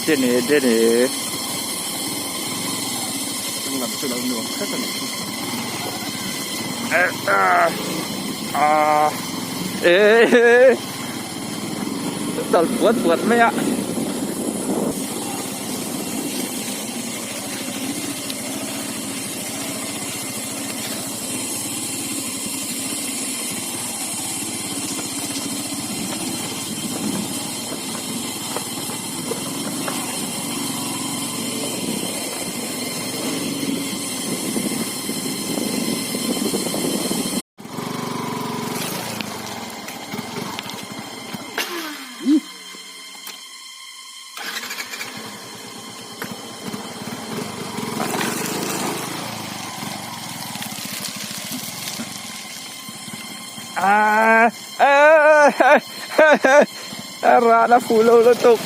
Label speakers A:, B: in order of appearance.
A: Jenny Jenny.
B: Chung lam chu lo nuam hret a ni.
A: Ah eh dal puat puat mai a. Ah, ah, ah, ah, rah na fuh lo lutuk.